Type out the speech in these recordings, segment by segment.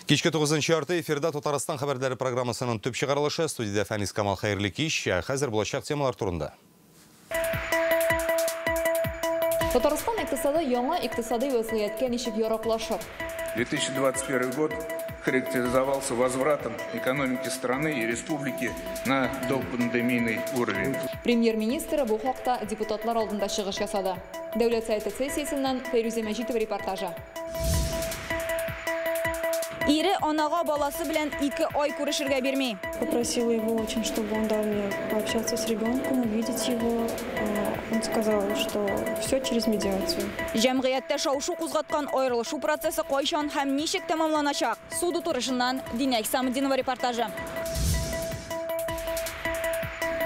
Кичке 9:30 эфирда Татарстан хәбәрләре программасының төп чыгарылышы. Студиядә Фәнис Камал, хәерле кич. Хәзер булачак темалар турында. Татарстан икътисады яңа икътисади вазгыятькә ничек яраклашыр? 2021 год характеризовался возвратом экономики страны и республики на допандемийный уровень. Премьер-министр бу хакта депутатлар алдында чыгыш ясады. Дәүләт Советы сессиясеннән Фәйрүзә Мәҗитова репортажы. Ире анага баласы белән 2 ай күрешергә бирми. Попросила его очень, чтобы он дал мне пообщаться с ребенком, увидеть его. Он сказал, что все через медиацию. Җәмгыятьтә шау-шу кузгаткан аерылышу процессы кайчан һәм ничек тәмамланачак? Суд утырышыннан Динә Исламетдинова репортажы.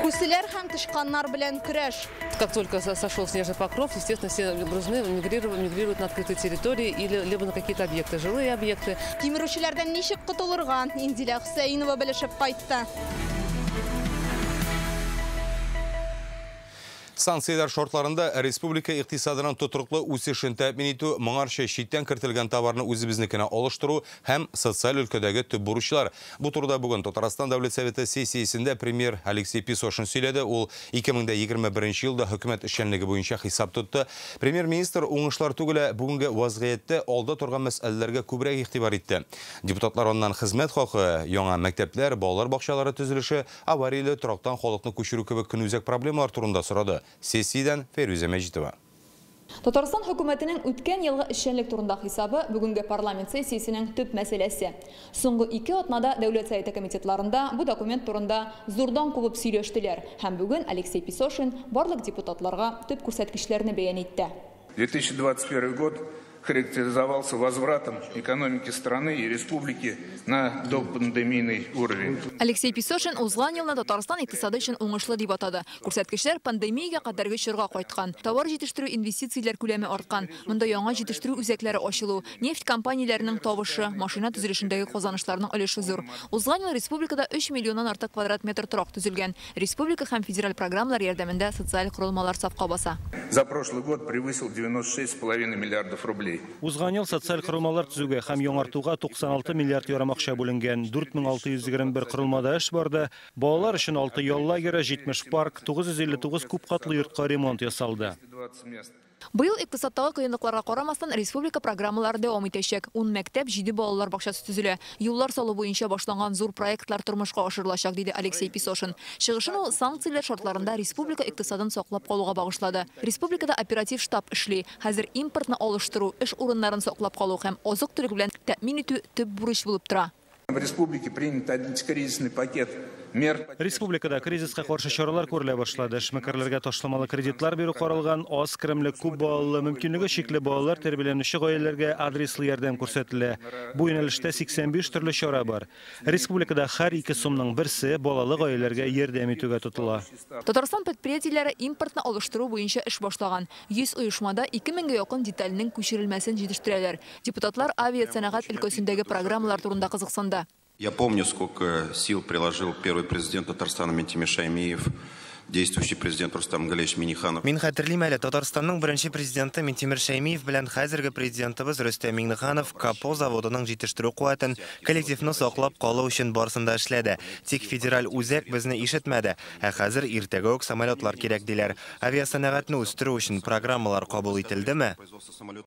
Күселәр һәм тычканнар белән көрәш. Как только сошел снежный покров, естественно, все грызуны мигрируют на открытые территории или либо на какие-то объекты, жилые объекты. Кимерүчеләрдән ничек котылырга? Индилә Хөсәенова белешеп кайтты. Санкцияләр шартларында республика икътисадының тотрыклы үсешен тәэмин итү, моңарча читтән кертелгән товарны үзебезнекенә алыштыру һәм социаль өлкәдәге төп бурычлар. Бу турыда бүген Татарстан Дәүләт Советы сессиясендә премьер Алексей Песошин сөйләде. Ул 2021 елда хөкүмәт эшчәнлеге буенча хисап тотты. Премьер-министр уңышлар түгел, ә бүгенге вазгыятьтә алда торган мәсьәләләргә күбрәк игътибар итте. Депутатлар аннан хезмәт хакы, яңа мәктәпләр, балалар бакчалары төзелеше, аварияле торактан халыкны күчерү кебек көнүзәк проблемалар турында сорады. Сессиядән Фәйрүзә Мәҗитова. Татарстан хөкүмәтенең үткән елгы эшчәнлек турында хисабы бүгенге парламент сессиясенең төп мәсьәләсе. Соңгы 2 атнада Дәүләт Советы комитетларында бу документ турында зурдан кубып сөйләштеләр. Һәм бүген Алексей Песошин барлык депутатларга төп күрсәткечләрне бәян итте. 2021 год характеризовался возвратом экономики страны и республики на допандемийный уровень. Алексей Песошин узган елны Татарстан икътисады өчен уңышлы дип атады. Күрсәткечләр пандемиягә кадәрге чорга кайткан. Товар җитештерү инвестицияләр күләме арткан. Монда яңа җитештерү үзәкләре ачылу, нефть компанияләренең табышы, машина төзелешендәге казанышларның өлеше зур. Узган ел республикада 3 миллионнан артык квадрат метр торак төзелгән. Республика һәм федераль программалар ярдәмендә социаль корылмалар сафка баса. За прошлый год превысил 96,5 миллиардов рублей. Узган ел социаль корылмалар төзүгә һәм яңартуга 96 миллиард ярым акча бүленгән. 4621 корылмада эш барды. Балалар өчен 6 ял лагеры, 70 парк, 959 күпкатлы йортка ремонт ясалды. Быел икътисадтагы кыенлыкларга карамастан республика программалары дәвам итәчәк. 10 мәктәп, 7 балалар бакчасы төзелә. Юллар салу буенча башланган зур проектлар тормышка ашырылачак, диде Алексей Песошин. Чыгышын ул санкцияләр шартларында республика икътисадын саклап калуга багышлады. Республикада оператив штаб эшли. Хәзер импортны алыштыру, эш урыннарын саклап калу һәм азык-төлек белән тәэмин итү төп бурыч булып тора. В республике принят антикризисный пакет мер. Республикада кризиска каршы чаралар күрелә башлады. Эшмәкәрләргә ташламалы кредитлар бирү каралган, аз керемле, күп балалы, мөмкинлеге чикле балалар тәрбияләнүче гаиләләргә адреслы ярдәм күрсәтелә. Бу юнәлештә 85 төрле чара бар. Республикада һәр 2 сумның берсе балалы гаиләләргә ярдәм итүгә тотыла. Татарстан предприятиеләре импортны алыштыру буенча эш башлаган. 100 оешмада 2000гә якын детальнең күчерелмәсен җитештерәләр. Депутатлар авиасәнәгать өлкәсендәге программалар турында кызыксынды. Я помню, сколько сил приложил первый президент Татарстана Минтимер Шаймиев, действующий президент Рустам Галиевич Минниханов. Мин хәтерлим әле, Татарстанның беренче президенты Минтимер Шаймиев белән хәзерге президентыбыз Рөстәм Миңнеханов КАПО заводының җитештерү куәтен, коллективны саклап калу өчен барысын да эшләде. Тик федераль үзәк безне ишетмәде. Ә хәзер иртәгә үк самолетлар кирәк диләр. Авиасәнәгатьне үстерү өчен программалар кабул ителдеме?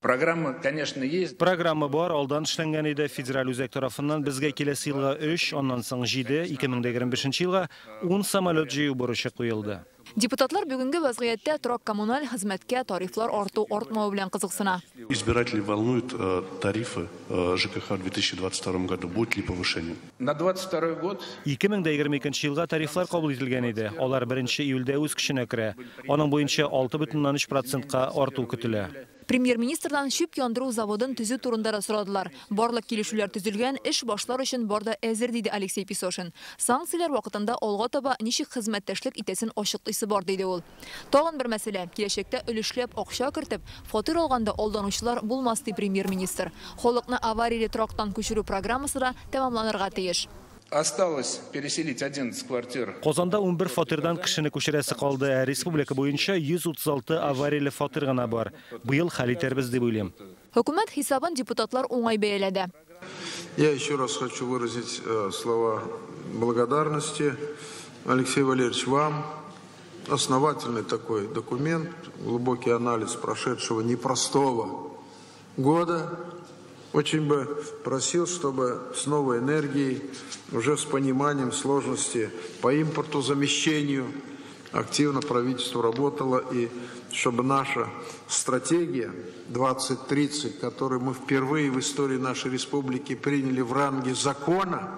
Программа, конечно, есть. Программа бар, алдан эшләнгән иде. Федераль үзәк тарафыннан безгә киләсе елга 3, аннан соң 7, 2025 елга 10 самолет җыю бурычы куелды. Депутатлар бүгенге вазгыятьтә торак коммуналь хезмәткә тарифлар арту артмавы белән кызыксына. Избиратели волнуют тарифы ЖКХ в 2022 году. Будет ли повышение? На 22 год 2022 елга тарифлар кабул ителгән иде. Алар 1 июльдә үз көченә керә. Аның буенча 6,3%ка арту көтелә. Премьер-министрдан чүп яндыру заводын төзү турында да сорадылар. Барлык килешүләр төзелгән, эш башлар өчен бар да әзер, диде Алексей Песошин. Санкцияләр вакытында алга таба ничек хезмәттәшлек итәсен ачыклыйсы бар, диде ул. Тагын бер мәсьәлә: киләчәктә өлешләп акча кертеп, фатир алганда алданучылар булмас, ди премьер-министр. Халыкны аварияле торактан күчерү программасы да тәмамланырга тиеш. Осталось переселить 11 квартир. Казанда 11 фатирдан кешене күчерәсе калды. Ә республика буенча 136 аварияле фатир гына бар. Быел хәл итәрбез дип уйлыйм. Хөкүмәт хисабын депутатлар уңай бәяләде. Я еще раз хочу выразить слова благодарности, Алексей Валерьевич, вам. Основательный такой документ, глубокий анализ прошедшего непростого года. Очень бы просил, чтобы с новой энергией, уже с пониманием сложности по импортозамещению активно правительство работало, и чтобы наша стратегия 2030, которую мы впервые в истории нашей республики приняли в ранге закона,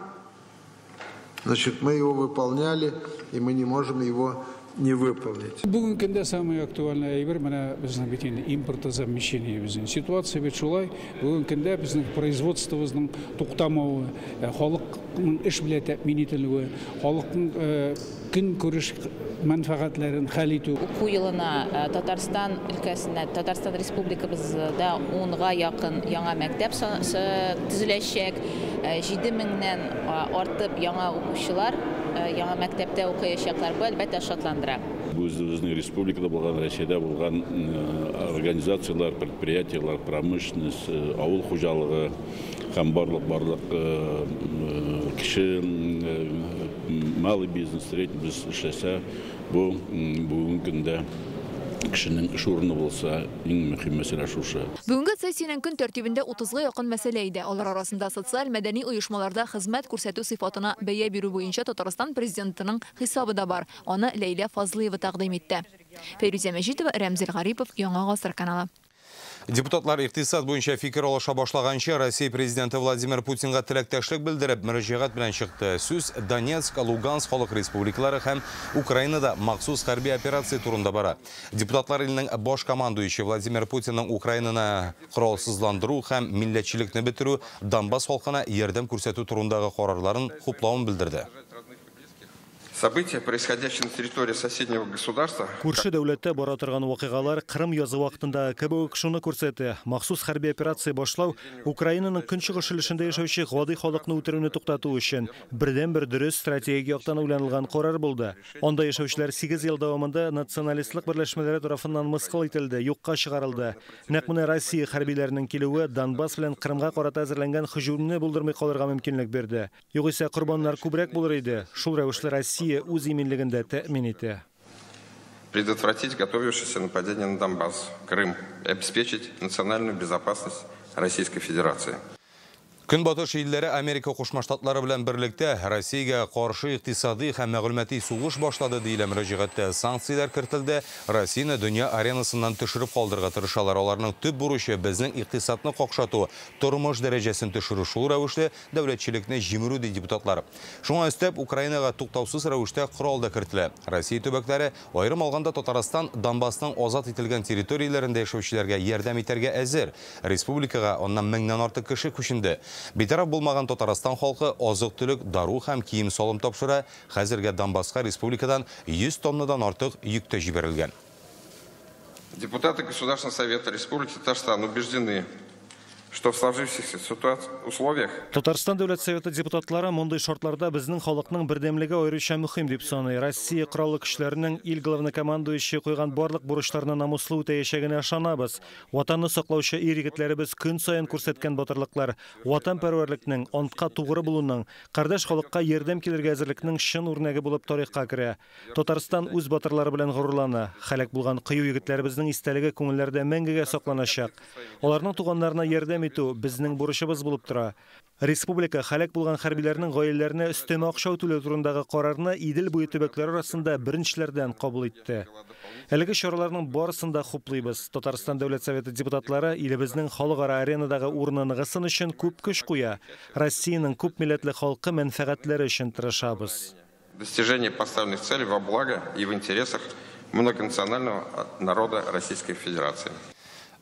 значит, мы его выполняли, и мы не можем его не выполнить. Бүгенге көндә самый актуальный әйбер менә безнең бит инде импортозамещение безнең. Ситуация бит шулай, бүгенге көндә безнең производствобызның туктамавы, халыкның эш белән тәэмин ителүе, халыкның көнкүреш мәнфәгатьләрен хәл итү. Уку елына Татарстан өлкәсендә, Татарстан Республикабызда 10-га якын яңа мәктәп төзеләчәк. 7000-нән артып яңа укучылар яңа мәктәптә укыячаклар. Бу әлбәттә шатландыра. Үзебезнең республикада булган, Россиядә булган организацияләр, предприятиеләр, промышленность, авыл хуҗалыгы һәм барлык кеше, малый бизнес, средний бизнес эшләсә, бу бүгенге көндә кешенең эш урыны булса, иң мөһим мәсьәлә шушы. Бүгенге сессиянең көн тәртибендә 30-га якын мәсьәлә иде. Алар арасында социаль мәдәни оешмаларда хезмәт күрсәтү сыйфатына бәя бирү буенча Татарстан президентының хисабы да бар. Аны Ләйлә Фазлыева тәкъдим итте. Фәйрүзә Мәҗитова, Рәмзил Гарипов, Яңа Гасыр каналы. Депутатлар икътисад буенча фикер алыша башлаганчы Россия президенты Владимир Путинга теләктәшлек белдереп мөрәҗәгать белән чыкты. Сүз Донецк, Луганск халык республикалары һәм Украинада махсус хәрби операция турында бара. Депутатлар илнең баш командующий Владимир Путинның Украинаны коралсызландыру һәм милләтчелекне бетерү, Донбасс халкына ярдәм күрсәтү турындагы карарларын хуплавын белдерде. События, происходящие на территории соседнего государства. Күрше дәүләттә бара торган вакыйгалар Кырым язы вакытында кебек шуны күрсәтә. Махсус хәрби операция башлау Украинаның көнчыгыш өлешендә яшәүче гади халыкны үтерүне туктату өчен бердәнбер дөрес стратегия яктан уйланылган карар булды. Анда яшәүчеләр 8 ел дәвамында националистлык берләшмәләре тарафыннан мыскыл ителде, юкка чыгарылды. Нәкъ менә Россия хәрбиләренең килүе Донбасс белән Кырымга карата әзерләнгән һөҗүмне булдырмый калырга мөмкинлек бирде. Югыйсә корбаннар күбрәк булыр иде. Шул рәвешле Россия үз иминлеген дә тәэмин итә. Предотвратить готовившееся нападение на Донбасс, Крым и обеспечить национальную безопасность Российской Федерации. Көнбатыш илләре Америка Кушма Штатлары белән берлектә Россиягә каршы икътисади һәм мәгълүмати сугыш башлады диелә мөрәҗәгатьтә. Санкцияләр кертелде, Россияне дөнья аренасыннан төшереп калдырырга тырышалар. Аларның төп бурычы безнең икътисадны какшату, тормыш дәрәҗәсен төшерү, шул рәвешле дәүләтчелекне җимерү ди депутатлар. Шуңа өстәп Украинага туктаусыз рәвештә корал да кертелә. Россия төбәкләре, аерым алганда Татарстан, Донбассның азат ителгән территорияләрендә яшәүчеләргә ярдәм итәргә әзер. Республикага аннан 1000-нән артык кеше күченде. Битараф булмаган Татарстан халкы азык-төлек, дару һәм кием-салым тапшыра. Хәзергә Донбасска республикадан 100 тоннадан артык йөк тә җибәрелгән. Депутаты Государственного совета Республики Татарстан убеждены, что в сложившихся условиях Татарстан Дәүләт Советы депутатлары мондый шартларда безнең халыкның бердәмлеге аеруча мөһим дип саный. Россия Кораллы көчләренең ил главнокомандующий куйган барлык бурычларны намуслы үтәячәгенә ышанабыз. Ватанны саклаучы ир-егетләребез көн саен күрсәткән батырлыклар, ватанпәрвәрлекнең, антка тугры булуның, кардәш халыкка ярдәм килергә әзерлекнең чын үрнәге булып тарихка керә. Татарстан үз батырлары белән горурлана. Һәлак булган кыю егетләребезнең истәлеге күңелләрдә мәңгегә сакланачак. Аларның туганнарына ярдәм итү безнең бурычыбыз булып тора. Республика һәлак булган хәрбиләрнең гаиләләренә өстәмә акча түләү турындагы карарны Идел буе төбәкләре арасында беренчеләрдән кабул итте. Әлеге чараларның барысын да хуплыйбыз. Татарстан Дәүләт Советы депутатлары илебезнең халыкара аренадагы урыны ныгысын өчен күп көч куя. Россиянең күп милләтле халкы мәнфәгатьләре өчен тырышабыз. Достижение поставленных целей во благо и в интересах многонационального народа Российской Федерации.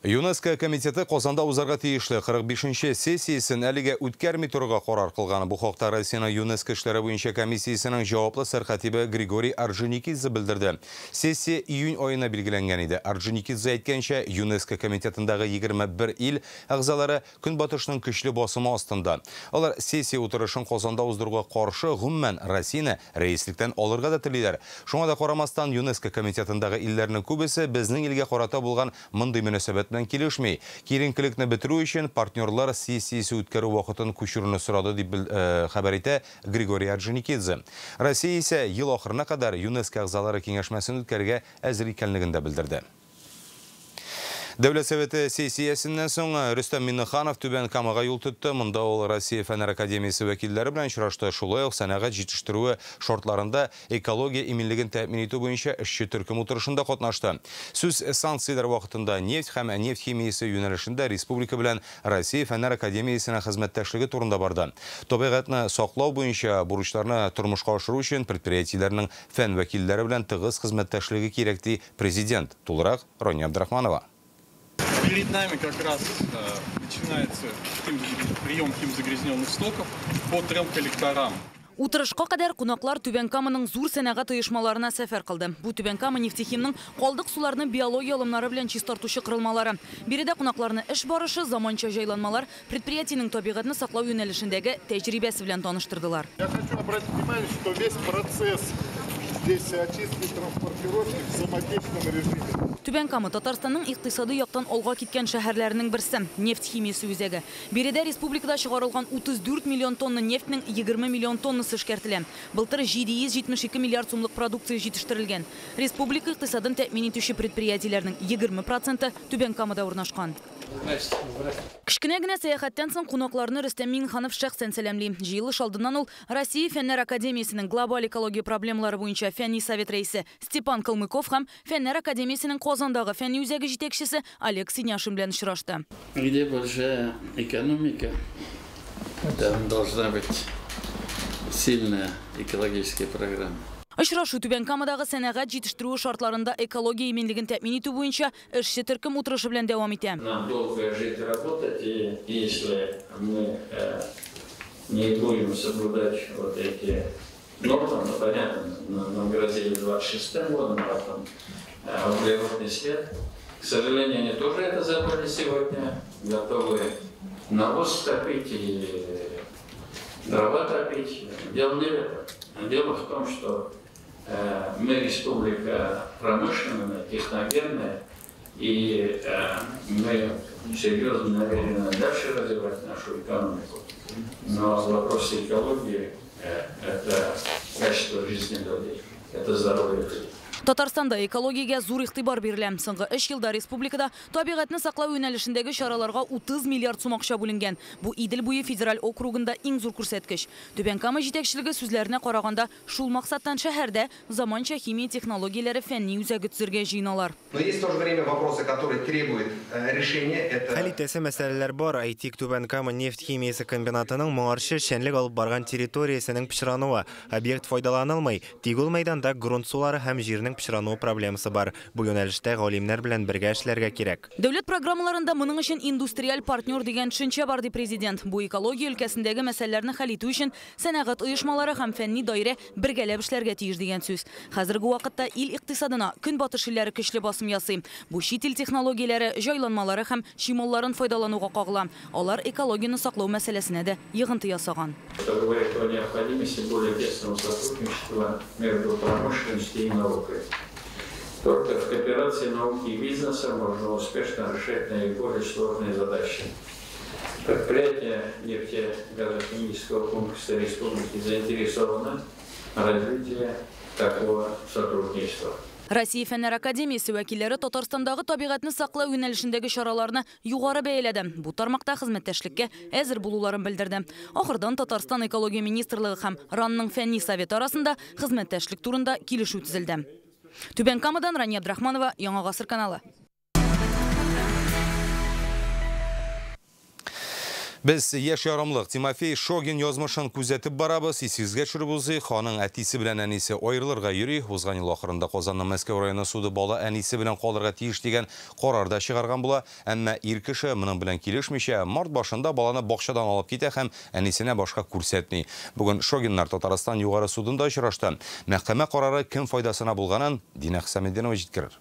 ЮНЕСКО комитеты Казанда узарга тиешле 45-нче сессиясен әлегә үткәрми торырга карар кылган. Бу хакта Россиянең ЮНЕСКО эшләре буенча комиссиясенең җаваплы сәркатибе Григорий Орджоникидзе белдерде. Сессия июнь аена билгеләнгән иде. Орджоникидзе әйткәнчә, ЮНЕСКО комитетындагы 21 ил әгъзалары Көнбатышның көчле басымы астында. Алар сессия утырышын Казанда уздыруга каршы, гомумән Россияне рәислектән алырга да телиләр. Шуңа да карамастан, ЮНЕСКО комитетындагы илләрнең күбесе безнең илгә карата булган мондый мөнәсәбәтне белән килешми. Киеренкелекне бетерү өчен партнерлар сессиясе үткәрү вакытын күчерүне сорады, дип хәбәр итә Григорий Орджоникидзе. Россия исә ел ахырына кадәр ЮНЕСКО әгъзалары киңәшмәсен үткәрергә әзер икәнлеген дә белдерде. Дәүләт Советы сессиясеннән соң Рөстәм Миңнеханов Түбән Камага юл тотты. Монда ул Россия Фәннәр академиясе вәкилләре белән очрашты. Шулай ук сәнәгать җитештерүе шартларында экология иминлеген тәэмин итү буенча эшче төркем утырышында катнашты. Сүз санкцияләр вакытында нефть һәм нефть химиясе юнәлешендә республика белән Россия Фәннәр академиясенең хезмәттәшлеге турында барды. Табигатьне саклау буенча бурычларны тормышка ашыру өчен предприятиеләрнең фән вәкилләре белән тыгыз хезмәттәшлеге кирәк, ди президент. Тулырак Рония Абдрахманова. Перед нами как раз начинается прием химзагрязненных стоков по трем коллекторам. Утырышка кадәр кунаклар Түбән Каманың зур сәнәгать оешмаларына сәфәр кылды. Бу Түбән Кама нефтехимның калдык суларны биология алымнары белән чистартучы корылмалары. Биредә кунакларны эш барышы, заманча җайланмалар, предприятиенең табигатьне саклау юнәлешендәге тәҗрибәсе белән таныштырдылар. Я хочу обратить внимание, что весь процесс здесь очистки, транспортировки в самотечном режиме. Түбән Кама Татарстанның икътисади яктан алга киткән шәһәрләренең берсе, нефть химиясе үзәге. Биредә республикада чыгарылган 34 миллион тонна нефтьнең 20 миллион тоннасы эшкәртелә. Былтыр 772 миллиард сумлык продукция җитештерелгән. Республика икътисадын тәэмин итүче предприятиеләрнең 20% Түбән Камада урнашкан. Кечкенә генә сәяхәттән соң кунакларны Рөстәм Миңнеханов шәхсән сәламли. Җыелыш алдыннан ул Россия Фәннәр академиясенең глобаль экология проблемалары буенча фәнни совет рәисе Степан Калмыков һәм Фәннәр академиясенең Казандагы фәнни үзәге җитәкчесе Олег Синяшин белән очрашты. Где большая экономика, там должна быть сильная экологическая программа. Очрашу Түбән Камадагы сәнәгать җитештерүе шартларында экология иминлеген тәэмин итү буенча эшче төркем утырышы белән дәвам итә. Нам долго жить, работать, и если мы не будем соблюдать вот эти нормы, ну, понятно, нам грозили 26-м годом, потом углеродный след. К сожалению, они тоже это забыли сегодня, готовы навоз топить и дрова топить. Дело не в этом. Дело в том, что мы республика промышленная, техногенная, и мы серьезно намерены дальше развивать нашу экономику. Но вопросы экологии – это качество жизни людей, это здоровье людей. Татарстанда экологиягә зур игътибар бирелә. Соңгы 3 елда республикада табигатьне саклау юнәлешендәге чараларга 30 миллиард сум акча бүленгән. Бу Идел буе федераль округында иң зур күрсәткеч. Түбән Кама җитәкчелеге сүзләренә караганда, шул максаттан шәһәрдә заманча химия технологияләре фәнни үзәге төзергә җыеналар. Но есть в то же время вопросы, которые требуют решения. Это Хәл итәсе мәсьәләләр бар. Әйтик, Түбән Кама нефть химиясе комбинатының моңарчы эшчәнлек алып барган территориясенең пычрануы. Объект файдаланылмый. Тик ул мәйданда грунт сулары һәм җирнең пычрануы проблемасы бар. Бу юнәлештә галимнәр белән бергә эшләргә кирәк. Дәүләт программаларында моның өчен индустриаль партнер дигән төшенчә бар, ди президент. Бу экология өлкәсендәге мәсьәләләрне хәл итү өчен сәнәгать оешмалары һәм фәнни даирә бергәләп эшләргә тиеш дигән сүз. Хәзерге вакытта ил икътисадына көнбатыш илләре көчле басым ясый. Бу чит ил технологияләре, җайланмалары һәм чималларын файдалануга кагыла. Алар экологияне саклау мәсьәләсенә дә йогынты ясаган. Это говорит о необходимости более тесного сотрудничества между промышленностью и наукой. Только в кооперации науки и бизнеса можно успешно решать наиболее сложные задачи. Предприятия нефтегазохимического комплекса республики заинтересованы в развитии такого сотрудничества. Россия Фәннәр академиясе вәкилләре Татарстандагы табигатьне саклау юнәлешендәге чараларны югары бәяләде. Бу тармакта хезмәттәшлеккә әзер булуларын белдерде. Ахырдан Татарстан экология министрлыгы һәм РАНның фәнни советы арасында хезмәттәшлек турында килешү төзелде. Түбән Камадан Рания Абдрахманова, Яңа Гасыр каналы. Без яшь ярымлык Тимофей Шогин язмышын күзәтеп барабыз. Исегезгә төшереп узыйк, аның әтисе белән әнисе аерылырга йөри. Узган ел ахырында Казанның Мәскәү районы суды бала әнисе белән калырга тиеш дигән карар да чыгарган була. Әмма ир кеше моның белән килешмичә, март башында баланы бакчадан алып китә һәм әнисенә башка күрсәтми. Бүген Шогиннар Татарстан югары судында очрашты. Мәхкәмә карары кем файдасына булганын Дина Хисаметдинова җиткерер.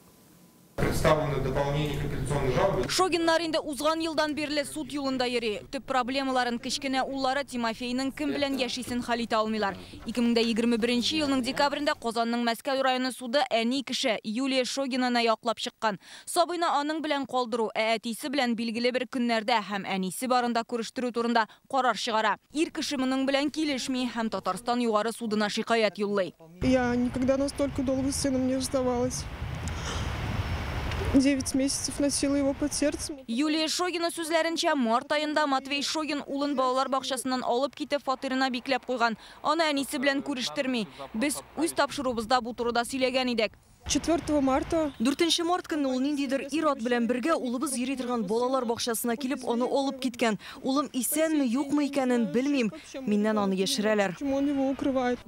Представлено дополнение к апелляционной жалобе. Шогиннар инде узган елдан бирле суд юлында йөри. Төп проблемаларын кечкенә уллары Тимофейның кем белән яшисен хәл итә алмыйлар. 2021 елның декабрендә Казанның Мәскәү районы суды әни кеше Юлия Шогинаны яклап чыккан. Сабыйны аның белән калдыру, ә әтисе белән билгеле бер көннәрдә һәм әнисе барында күрештерү турында карар чыгара. Ир кеше моның белән килешми һәм Татарстан югары судына шикаять юллый. Я никогда настолько долго с сыном не расставалась. 9 месяцев носила его под сердцем. Юлия Шогина сүзләренчә, март аенда Матвей Шогин улын балалар бакчасыннан алып китеп фатирына бикләп куйган. Аны әнисе белән күрештерми. Без үз тапшыруыбызда бу турыда сөйләгән идек. 4 марта. 4 март көнне ул ниндидер ир-ат белән бергә улыбыз йөри торган балалар бакчасына килеп, аны алып киткән. Улым исәнме, юкмы икәнен белмим. Миннән аны яшерәләр.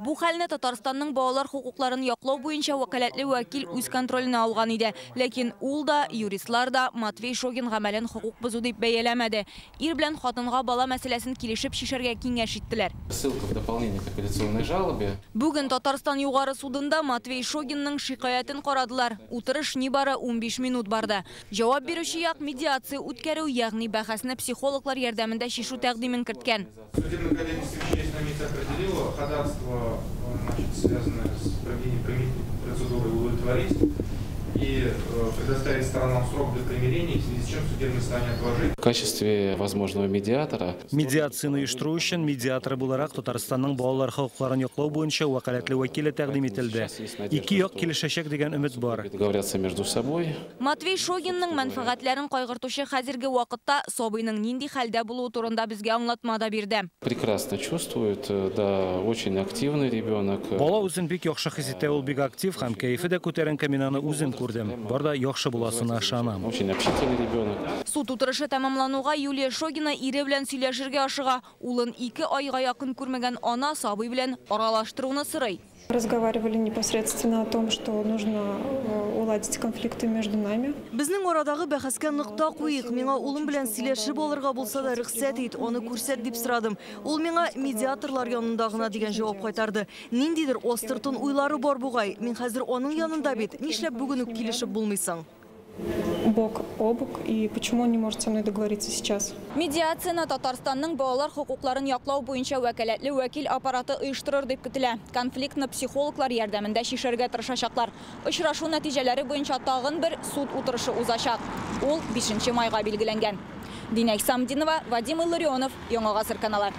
Бу хәлне Татарстанның балалар хокукларын яклау буенча вәкаләтле вәкил үз контроленә алган иде. Ләкин ул да, юристлар да Матвей Шогин гамәлен хокук бозу дип бәяләмәде. Ир белән хатынга бала мәсьәләсен килешеп чишәргә киңәш иттеләр. Ссылка в дополнение к апелляционной жалобе. Бүген Татарстан югары судында Матвей Шогинның шикаятен карадылар. Утырыш нибары 15 минут барды. Җавап бирүче як медиация үткәрү, ягъни бәхәсне психологлар ярдәмендә чишү тәкъдимен керткән. Судебная коллегия совещаясь на месте определила ходатайство, значит, связанное с проведением примирительной процедуры, удовлетворить и предоставить сторонам срок для примирения, в связи с чем судебное заседание отложить. В качестве возможного медиатора. Медиацияне оештыру өчен медиатор буларак Татарстанның балалар хокукларын яклау буенча вәкаләтле вәкиле тәкъдим ителде. Ике як килешәчәк дигән өмет бар. Договорятся между собой. Матвей Шогинның мәнфәгатьләрен кайгыртучы хәзерге вакытта сабыйның нинди хәлдә булуы турында безгә аңлатма да бирде. Прекрасно чувствует, да, очень активный ребенок. Бала үзен бик яхшы хис итә, ул бик актив һәм кәефе дә күтәренке, мин аны үзем күрдем. Бар да яхшы буласына ышанам. Очень общительный ребенок. Суд утырышы тәмамлануга Юлия Шогина ире белән сөйләшергә ашыга. Улын 2 айга якын күрмәгән ана сабый белән аралаштыруны сорый. Разговаривали непосредственно о том, что нужно уладить конфликты между нами. Безнең арадагы бәхәскә нокта куйыйк. Миңа улым белән сөйләшеп алырга булса да рөхсәт ит, аны күрсәт дип сорадым. Ул миңа медиаторлар янында гына дигән җавап кайтарды. Ниндидер астыртын уйлары бар бугай. Мин хәзер аның янында бит. Нишләп бүген үк килешеп булмыйсың? Бок о бок, и почему он не может со мной договориться сейчас? Медиацияне Татарстанның балалар хокукларын яклау буенча вәкаләтле вәкил аппараты оештырыр дип көтелә. Конфликтны психологлар ярдәмендә чишәргә тырышачаклар. Очрашу нәтиҗәләре буенча тагын бер суд утырышы узачак. Ул 5 майга билгеләнгән. Динә Исамдинова, Вадим Илларионов, Яңа Гасыр каналы.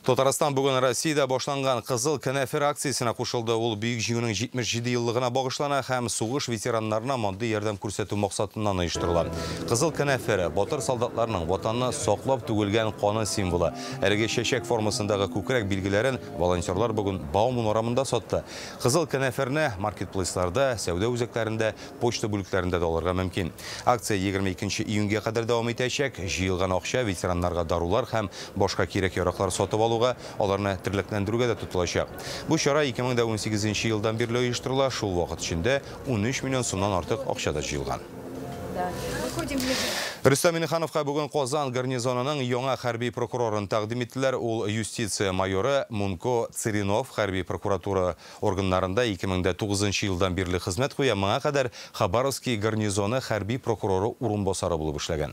Татарстан бүген Россиядә башланган Кызыл кәнәфер акциясенә кушылды. Ул Бөек Җиңүнең 77 еллыгына багышлана һәм сугыш ветераннарына матди ярдәм күрсәтү максатыннан оештырыла. Кызыл кәнәфер батыр солдатларның ватанны саклап түгелгән каны символы. Әлеге чәчәк формасындагы күкрәк билгеләрен волонтерлар бүген Бауман урамында сатты. Кызыл кәнәферне маркетплейсларда, сәүдә үзәкләрендә, почта бүлекләрендә дә алырга мөмкин. Акция 22 июньгә кадәр дәвам итәчәк. Җыелган акча ветераннарга дарулар һәм башка кирәк-яраклар сатып алу, аларны терлекләндерүгә дә тотылачак. Бу чара 2018 елдан бирле оештырыла. Шул вакыт эчендә 13 миллион сумнан артык акча да җыелган. Рөстәм Миңнехановка бүген Казан гарнизонының яңа хәрби прокурорын тәкъдим иттеләр. Ул юстиция майоры Мунко Циринов хәрби прокуратура органнарында 2009 елдан бирле хезмәт куя. Моңа кадәр Хабаровский гарнизоны хәрби прокуроры урынбасары булып эшләгән.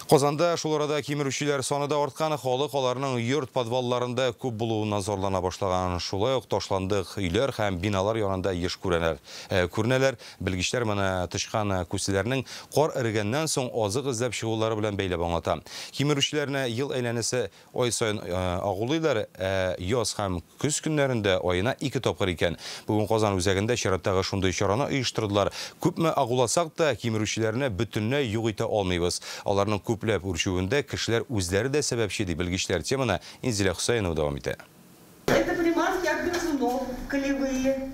Казанда шул арада кимерүчеләр саны да арткан, халык аларның йорт подвалларында күп булуыннан зарлана башлаган. Шулай ук ташландык өйләр һәм биналар янында еш күренәләр. Белгечләр моны тычкан күселәрнең кар эрегәннән соң азык эзләп чыгулары белән бәйләп аңлата. Кимерүчеләрне ел әйләнәсе ай саен агулыйлар, яз һәм көз көннәрендә аена 2 тапкыр икән. Бүген Казан үзәгендә чираттагы шундый чараны оештырдылар. Күпме агуласак та кимерүчеләрне бөтенләй юк итә алмыйбыз. Аларның күпләп үрчүендә кешеләр үзләре дә сәбәпче, ди белгечләр. Теманы Инзилә Хусаинова дәвам итә. Это приманки от грызунов, колевые.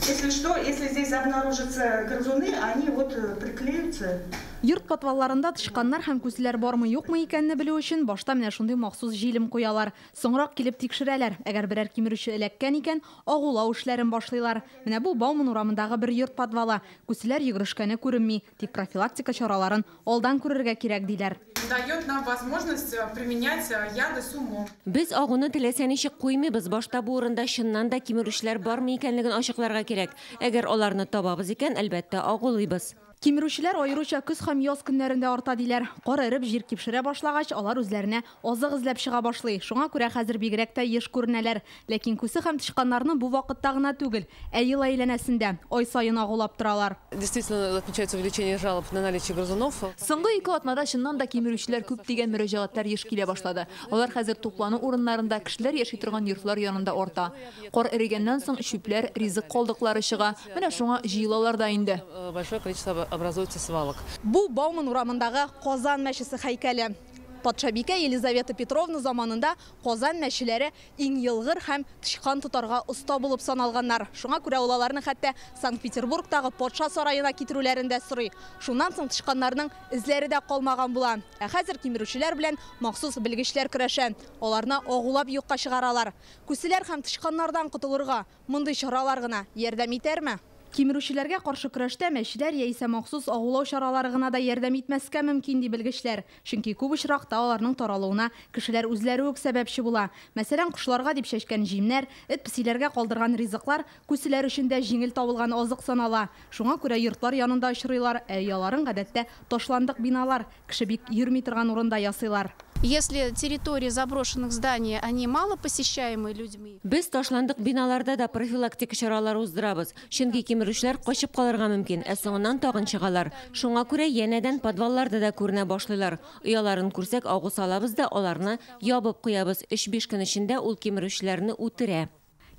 Если что, если здесь обнаружатся грызуны, они вот приклеются. Йорт подвалларында тычканнар һәм күселәр бармы юкмы икәнне белү өчен башта менә шундый махсус җилем куялар. Соңрак килеп тикшерәләр. Әгәр берәр кимерүче эләккән икән, агулау эшләрен башлыйлар. Менә бу Бауман урамындагы бер йорт подвалы. Күселәр йөгерешкәне күренми, тик профилактика чараларын алдан күрергә кирәк диләр. дает нам возможность применять яды с умом. Без агуны теләсә ничек куймыйбыз. Башта бу урында чыннан да кимерүчеләр бармы икәнлеген ачыкларга кирәк. Әгәр аларны табабыз икән, әлбәттә, агулыйбыз. Кимерүчеләр аеруча көз һәм яз көннәрендә арта диләр. Кар эреп җир кипшерә башлагач, алар үзләренә азык эзләп чыга башлый. Шуңа күрә хәзер бигрәк тә еш күренәләр. Ләкин күсе һәм тычканнарны бу вакытта гына түгел, ә ел әйләнәсендә ай саен агулап торалар. Действительно отмечается увеличение жалоб на наличие грызунов. Соңгы 2 атнада чыннан да кимерүчеләр күп дигән мөрәҗәгатьләр еш килә башлады. Алар хәзер туклану урыннарында, кешеләр яши торган йортлар янында арта. Кар эрегәннән соң чүпләр, ризык калдыклары чыга. Менә шуңа җыелалар да инде. Большое количество образуется свалок. Бу Бауман урамындагы Казан мәчесе һәйкәле. Патшабикә Елизавета Петровна заманында Казан мәчеләре иң елгыр һәм тычкан тотарга оста булып саналганнар. Шуңа күрә ул аларны хәтта Санкт-Петербургтагы патша сараена китерүләрен дә сорый. Шуннан соң тычканнарның эзләре дә калмаган була. Ә хәзер кимерүчеләр белән махсус белгечләр көрәшә. Аларны агулап юкка чыгаралар. Күселәр һәм тычканнардан котылырга мондый чаралар гына ярдәм итәрме? Кимерүчеләргә каршы көрәштә мәчеләр яисә махсус агулау чаралары гына да ярдәм итмәскә мөмкин, ди белгечләр. Чөнки күп очракта аларның таралуына кешеләр үзләре үк сәбәпче була. Мәсәлән, кошларга дип чәчкән җимнәр, эт-песиләргә калдырган ризыклар күселәр өчен дә җиңел табылган азык санала. Шуңа күрә йортлар янында очрыйлар, ә ояларын гадәттә ташландык биналар, кеше бик йөрми торган урында ясыйлар. Если территории заброшенных зданий, они мало посещаемы людьми. Без ташландык биналарда да профилактика чаралары уздырабыз. Чөнки кимерүчеләр качып калырга мөмкин, ә соңыннан тагын чыгалар. Шуңа күрә янәдән подвалларда да күренә башлыйлар. Ояларын күрсәк, агу салабыз да аларны ябып куябыз. 3-5 көн эчендә ул кимерүчеләрне үтерә.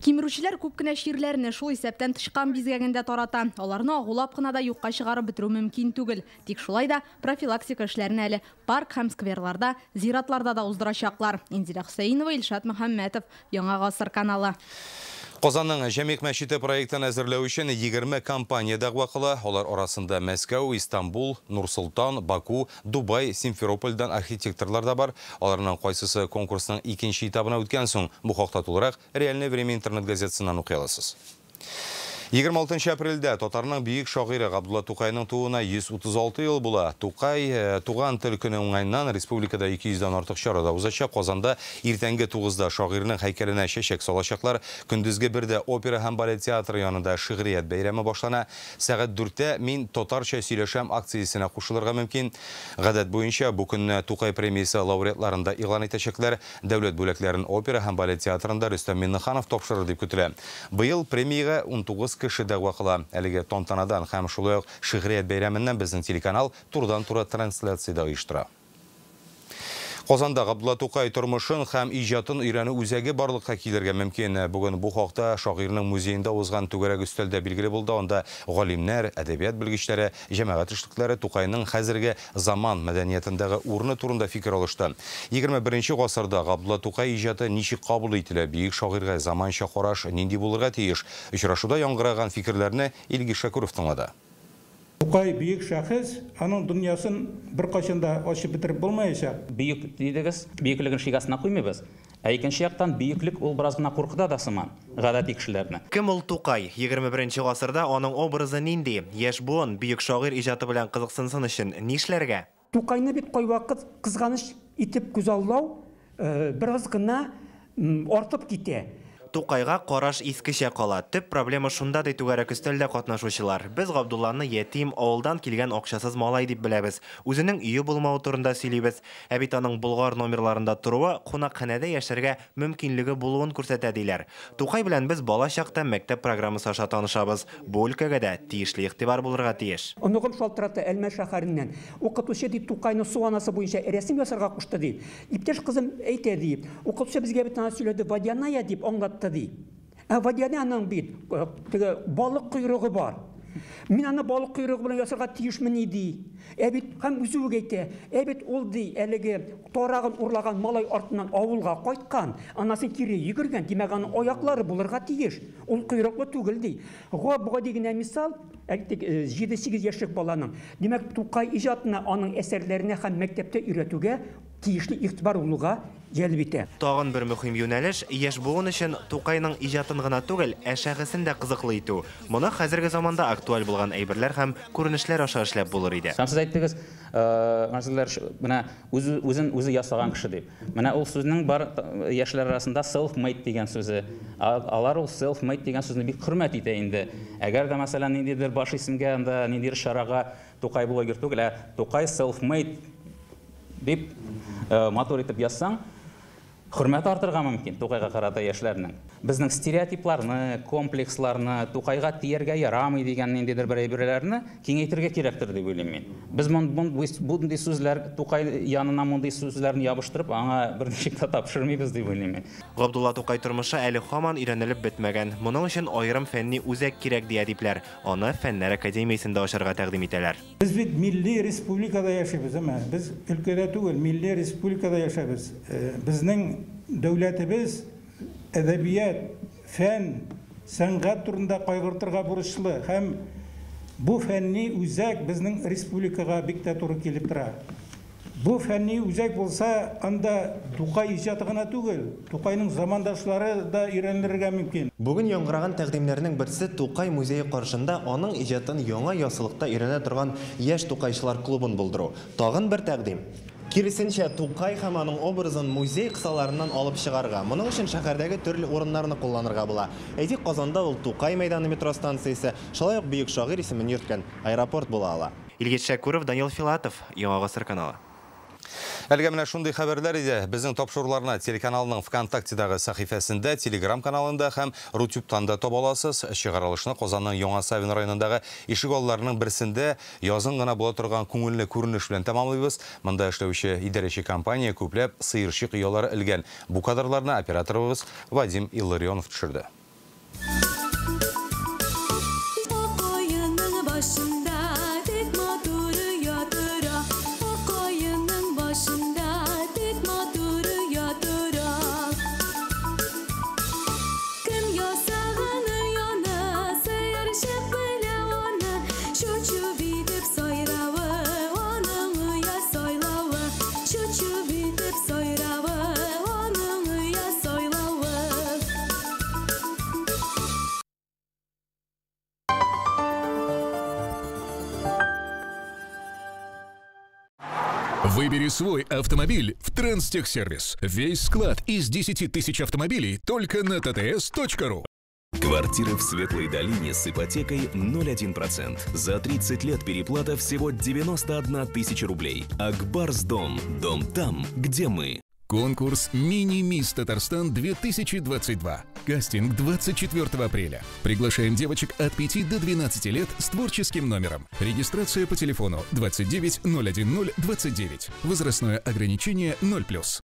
Кимерүчеләр күп кенә чирләрне, шул исәптән тычкан бизгәген дә тарата. Аларны агулап кына да юкка чыгарып бетерү мөмкин түгел. Тик шулай да профилактика эшләрен әле парк һәм скверларда, зиратларда да уздырачаклар. Индира Хөсәенова, Илшат Мөхәммәтов, Яңа Гасыр каналы. Казанның Җәмигъ мәчете проектын әзерләү өчен 20 компания дәгъва кыла. Алар арасында Мәскәү, Истанбул, Нур-Солтан, Баку, Дубай, Симферопольдән архитекторлар да бар. Аларның кайсысы конкурсның икенче этабына үткән соң, бу хакта тулырак Реальное время интернет газетасыннан укый аласыз. 26 апрельдә татарның бөек шагыйре Габдулла Тукайның тууына 136 ел була. Тукай туган тел көне уңаеннан республикада 200дән артык чара да узачак. Казанда иртәнге 9-да шагыйрьнең һәйкәленә чәчәк салачаклар. Көндезге 1-дә опера һәм балет театры янында шигърият бәйрәме башлана. Сәгать 4-тә Мин татарча сөйләшәм акциясенә кушылырга мөмкин. Гадәт буенча бу көнне Тукай премиясе лауреатларын да игълан итәчәкләр. Дәүләт бүләкләрен опера һәм балет театрында Рөстәм Миңнеханов тапшырыр дип көтелә. Быел премиягә 19 кеше дәгъва кыла. Әлеге тантанадан һәм шулай ук шигърият бәйрәменнән безнең телеканал турыдан-туры трансляция дә оештыра. Казанда Габдулла Тукай тормышын һәм иҗатын өйрәнү үзәге барлыкка килергә мөмкин. Бүген бу хакта шагыйрьнең музеенда узган түгәрәк өстәлдә билгеле булды. Анда галимнәр, әдәбият белгечләре, җәмәгать эшлеклеләре Тукайның хәзерге заман мәдәниятендәге урыны турында фикер алышты. 21 гасырда Габдулла Тукай иҗаты ничек кабул ителә, бөек шагыйрьгә заманча караш нинди булырга тиеш? Очрашуда яңгыраган фикерләрне Илгиз Шакуров тыңлады. Тукай бөек шәхес, аның дөньясын беркайчан да ачып бетереп булмаячак. Бөек дидегез, бөеклеген шик астына куймыйбыз. Ә икенче яктан бөеклек ул бераз гына куркыта да сыман гадәти кешеләрне. Кем ул Тукай? 21 гасырда аның образы нинди? Яшь буын бөек шагыйрь иҗаты белән кызыксынсын өчен нишләргә? Тукайны бит кайвакыт кызганыч итеп күзаллау бераз гына артып китә. Тукайга караш искечә кала. Төп проблема шунда, ди түгәрәк өстәлдә катнашучылар. Без Габдулланы ятим, авылдан килгән акчасыз малай дип беләбез. Үзенең өе булмавы турында сөйлибез. Ә бит аның Болгар номерларында торуы кунакханәдә яшәргә мөмкинлеге булуын күрсәтә диләр. Тукай белән без бала чакта мәктәп программасы аша танышабыз. Бу өлкәгә дә тиешле игътибар булырга тиеш. Оныгым шалтырата Әлмәт шәһәреннән. Укытучы ди Тукайны су анасы буенча рәсем ясарга кушты ди. Иптәш кызым әйтә ди. Укытучы безгә бит аны сөйләде, водяная дип аңлатты ди. Ә водяная бит теге балык койрыгы бар. Мин аны балык койрыгы белән ясарга тиешмен ди. Ә бит һәм үзе үк әйтә. Ә бит ул ди әлеге тарагын урлаган малай артыннан авылга кайткан, анасы кире йөгергән, димәк аның аяклары булырга тиеш. Ул койрыклы түгел ди. Гади генә мисал, әйтик, 7-8 яшьлек баланың. Димәк, Тукай иҗатына, аның әсәрләренә һәм мәктәптә өйрәтүгә тиешле игътибар булуга җәлеп итә. Тагын бер мөһим юнәлеш яшь буын өчен Тукайның иҗатын гына түгел, ә шәхесен дә кызыклы итү. Моны хәзерге заманда актуаль булган әйберләр һәм күренешләр аша эшләп булыр иде. Һәм сез әйттегез, мәсәлән, менә үзен үзе ясаган кеше дип. Менә ул сүзнең бар яшьләр арасында self-made дигән сүзе. Алар ул self-made дигән сүзне бик хөрмәт итә инде. Әгәр дә мәсәлән ниндидер баш исемгә анда ниндидер чарага Тукай блогер түгел, ә Тукай self-made дип матур итеп язсаң, хөрмәт артырга мөмкин Тукайга карата яшьләрнең. Безнең стереотипларны, комплексларны, Тукайга тияргә ярамый дигән ниндидер бер әйберләрне киңәйтергә кирәктер дип уйлыйм мин. Без мондый сүзләр, Тукай янына мондый сүзләрне ябыштырып, аңа берничек тә тапшырмыйбыз дип уйлыйм мин. Габдулла Тукай тормышы әле һаман өйрәнелеп бетмәгән. Моның өчен аерым фәнни үзәк кирәк ди әдипләр. Аны Фәннәр академиясендә ачарга тәкъдим итәләр. Без бит милли республикада яшибез, әмма без өлкәдә түгел, милли республикада яшәбез. Безнең дәүләтебез әдәбият, фән, сәнгать турында кайгыртырга бурычлы һәм бу фәнни үзәк безнең республикага бик тә туры килеп тора. Бу фәнни үзәк булса, анда Тукай иҗаты гына түгел, Тукайның замандашлары да өйрәнелергә мөмкин. Бүген яңгыраган тәкъдимнәрнең берсе Тукай музее каршында аның иҗатын яңа яссылыкта өйрәнә торган яшь тукайчылар клубын булдыру. Тагын бер тәкъдим. Киресенчә, Тукай һәм аның образын музей кысаларыннан алып чыгарга. Моның өчен шәһәрдәге төрле урыннарны кулланырга була. Әйтик, Казанда ул Тукай мәйданы метро станциясе, шулай ук бөек шагыйрь исемен йөрткән аэропорт була ала. Илгиз Шәкүров, Данил Филатов, Яңа Гасыр каналы. Әлегә менә шундый хәбәрләр иде. Безнең тапшыруларны телеканалның ВКонтактедагы сәхифәсендә, Телеграм каналында һәм Рутюбтан да таба аласыз. Чыгарылышны Казанның Яңа Савин районындагы ишек алларының берсендә язын гына була торган күңелле күренеш белән тәмамлыйбыз. Монда эшләүче идарәче компания күпләп сыерчык оялары элгән. Бу кадрларны операторыбыз Вадим Илларионов төшерде. Выбери свой автомобиль в Транстехсервис. Весь склад из 10 тысяч автомобилей только на tts.ru. Квартиры в Светлой долине с ипотекой 0,1%. За 30 лет переплата всего 91 тысяча рублей. Акбарс дом. Дом там, где мы. Конкурс «Мини-мисс Татарстан 2022». Кастинг 24 апреля. Приглашаем девочек от 5 до 12 лет с творческим номером. Регистрация по телефону 29 010 29. Возрастное ограничение 0+.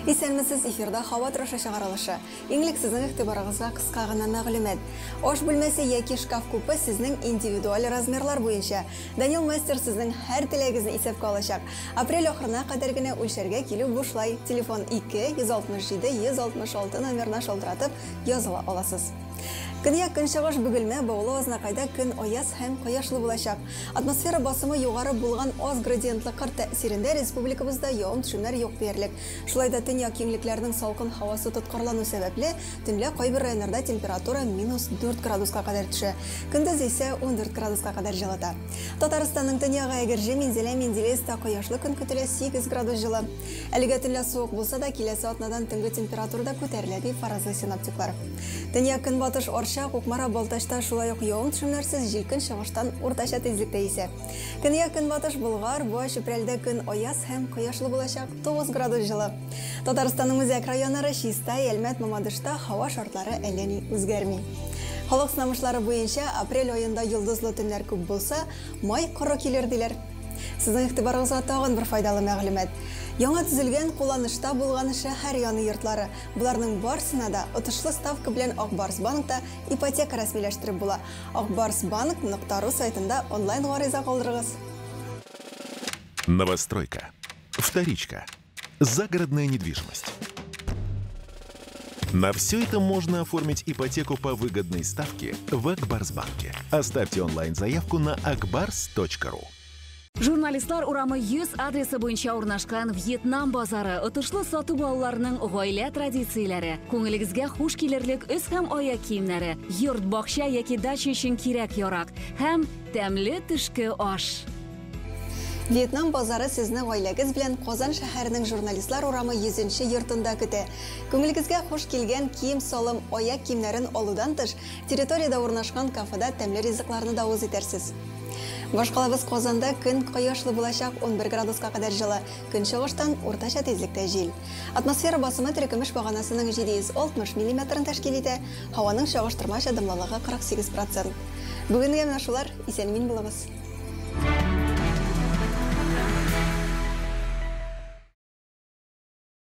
Исәнмесез, эфирда һава торышы чыгарылышы. Иң элек сезнең игътибарыгызга кыска гына мәгълүмат. Аш бүлмәсе яки шкаф купе сезнең индивидуаль размерлар буенча. Данил Мастер сезнең һәр теләгегезне исәпкә алачак. Апрель ахырына кадәр генә үлчәргә килү бушлай. Телефон 2 167 166 номерына шалтыратып языла аласыз. Көньяк көнчыгыш Бөгелмә, Баулы, Азнакайда көн аяз һәм кояшлы булачак. Атмосфера басымы югары булган аз градиентлы кыр тәэсирендә республикабызда явым-төшемнәр юк диярлек. Шулай да төньяк киңлекләрнең салкын һавасы тоткарлану сәбәпле, төнлә кайбер районнарда температура -4 градуска кадәр төшә. Көндез исә 14 градуска кадәр җылыта. Татарстанның төньягы Әгерҗе, Минзәлә, Менделеевта кояшлы көн көтелә, 8 градус җылы. Әлегә төнлә суык булса да, киләсе атнадан төнге температура да күтәрелә дип фаразлый синоптиклар. Төньяк көнбатыш Арча, Кукмара, Балтачта шулай ук явым-төшемнәрсез, җил көнчыгыштан уртача тизлектә исә. Көньяк көнбатыш Болгар, Буа, Чүпрәлдә көн аяз һәм кояшлы булачак, 9 градус җылы. Татарстанның үзәк районнары Чистай, Әлмәт, Мамадышта һава шартлары әллә ни үзгәрми. Халык сынамышлары буенча апрель аенда йолдызлы төннәр күп булса, май коры килер диләр. Сезнең игътибарыгызга тагын бер файдалы мәгълүмат. Яңа төзелгән, кулланышта булган шәһәр яны йортлары. Буларның барсына да отышлы ставка белән Ак Барс банкта ипотека рәсмиләштереп була. Акбарсбанк.ру сайтында онлайн гариза калдырыгыз. Новостройка. Вторичка. Загородная недвижимость. На все это можно оформить ипотеку по выгодной ставке в Акбарсбанке. Оставьте онлайн-заявку на akbars.ru. Журналистлар урамы 100 адресы буенча урнашкан Вьетнам базары отышлы сатып алуларның гаилә традицияләре, күңелегезгә хуш килерлек өс һәм аяк киемнәре, йорт, бакча яки дача өчен кирәк-ярак һәм тәмле төшке аш. Вьетнам базары сезне гаиләгез белән Казан шәһәренең Журналистлар урамы 100 нче йортында көтә. Күңелегезгә хуш килгән кием-салым, аяк киемнәрен алудан тыш, территориядә урнашкан кафеда тәмле ризыкларны да авыз итәрсез. Башкалабыз Казанда көн кояшлы булачак, 11 градуска кадәр җылы, көнчыгыштан уртача тизлектә җил. Атмосфера басымы терекөмеш баганасының 760 миллиметрын тәшкил итә, һаваның чагыштырмача дымлылыгы 48 процент. Бүгенгә менә шулар, исән-имин булыгыз!